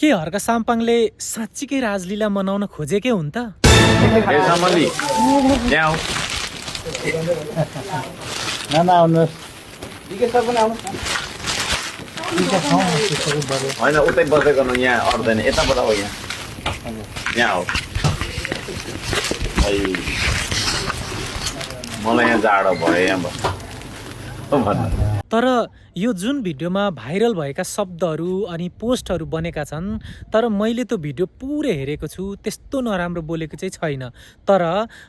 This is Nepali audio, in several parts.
के हर्क साम्पाङले साँच्चीकै राजलीला मनाउन खोजेकै हुन् त? ए सम्बन्धी यहाँ आऊ। नाना आउनुहोस्। होइन उतै बस्दै गर्नु, यहाँ अट्दैन, यताबाट हो यहाँ यहाँ हो। मलाई यहाँ जाडो भयो यहाँ भन्नु। तर यो जुन भिडियोमा भाइरल भएका शब्दहरू अनि पोस्टहरू बनेका छन्, तर मैले त्यो भिडियो पुरै हेरेको छु, त्यस्तो नराम्रो बोलेको चाहिँ छैन। तर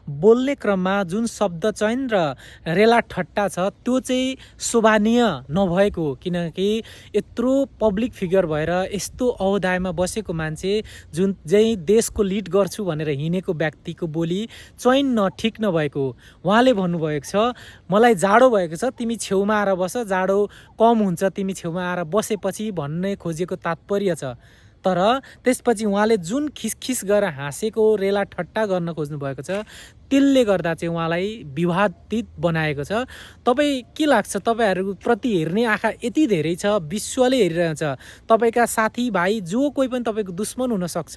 बोल्ने क्रममा जुन शब्द चयन र रेला ठट्टा छ त्यो चाहिँ शोभनीय नभएको, किनकि यत्रो पब्लिक फिगर भएर यस्तो अवधायमा बसेको मान्छे जुन चाहिँ देशको लिड गर्छु भनेर हिँडेको व्यक्तिको बोली चयन ठिक नभएको। उहाँले भन्नुभएको छ मलाई जाडो भएको छ, तिमी छेउमा आएर बस, जाडो कम हुन्छ तिमी छेउमा आएर बसेपछि भन्ने खोजेको तात्पर्य छ। तर त्यसपछि उहाँले जुन खिसखिस गरेर हाँसेको रेला ठट्टा गर्न खोज्नु भएको छ, त्यसले गर्दा चाहिँ उहाँलाई विवादित बनाएको छ। तपाईँ के लाग्छ? तपाईँहरू प्रति हेर्ने आँखा यति धेरै छ, विश्वले हेरिरहेछ। तपाईँका साथीभाइ जो कोही पनि तपाईँको दुश्मन हुनसक्छ,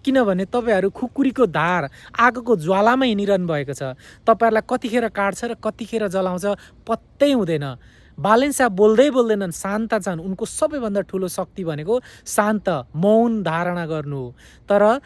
किनभने तपाईँहरू खुकुरीको धार आगोको ज्वालामा हिँडिरहनु भएको छ। तपाईँहरूलाई कतिखेर काट्छ र कतिखेर जलाउँछ पत्तै हुँदैन। बालेन शाह बोल्दै बोल्दैनन्, शान्त छन्। उनको सबैभन्दा ठुलो शक्ति भनेको शान्त मौन धारणा गर्नु हो। तर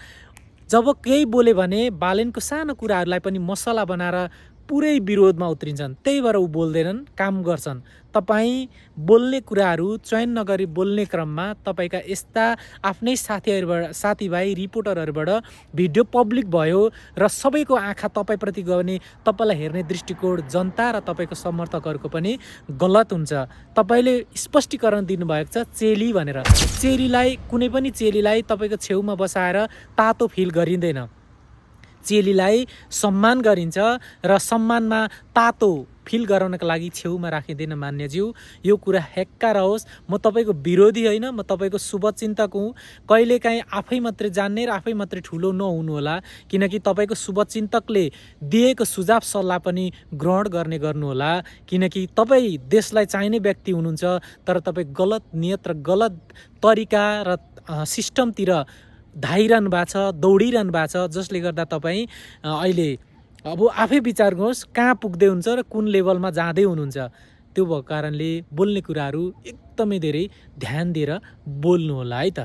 जब केही बोल्यो भने बालेनको सानो कुराहरूलाई पनि मसला बनाएर पुरै विरोधमा उत्रिन्छन्। त्यही भएर ऊ बोल्दैनन्, काम गर्छन्। तपाईँ बोल्ने कुराहरू चयन नगरी बोल्ने क्रममा तपाईँका यस्ता आफ्नै साथीभाइ रिपोर्टरहरूबाट भिडियो पब्लिक भयो र सबैको आँखा तपाईँप्रति गयो भने तपाईँलाई हेर्ने दृष्टिकोण जनता र तपाईँको समर्थकहरूको पनि गलत हुन्छ। तपाईँले स्पष्टीकरण दिनुभएको छ चेली भनेर। कुनै पनि चेलीलाई तपाईँको छेउमा बसाएर तातो फिल गरिँदैन। चेलीलाई सम्मान गरिन्छ र सम्मानमा तातो फिल गराउनका लागि छेउमा राखिँदैन। मान्यज्यू, यो कुरा हेक्का रहोस्। म तपाईँको विरोधी होइन, म तपाईँको शुभचिन्तक हुँ। कहिलेकाहीँ आफै मात्रै जान्ने र आफै मात्रै ठुलो नहुनु होला, किनकि तपाईँको शुभचिन्तकले दिएको सुझाव सल्लाह पनि ग्रहण गर्ने गर्नुहोला। किनकि तपाईँ देशलाई चाहिने व्यक्ति हुनुहुन्छ, तर तपाईँ गलत नियत र गलत तरिका र सिस्टमतिर धाइरहनु भएको छ, दौडिरहनु भएको छ, जसले गर्दा तपाईँ अहिले अब आफै विचार गर्नुहोस् कहाँ पुग्दै हुन्छ र कुन लेभलमा जाँदै हुनुहुन्छ। त्यो भएको कारणले बोल्ने कुराहरू एकदमै धेरै ध्यान दिएर बोल्नु होला है त।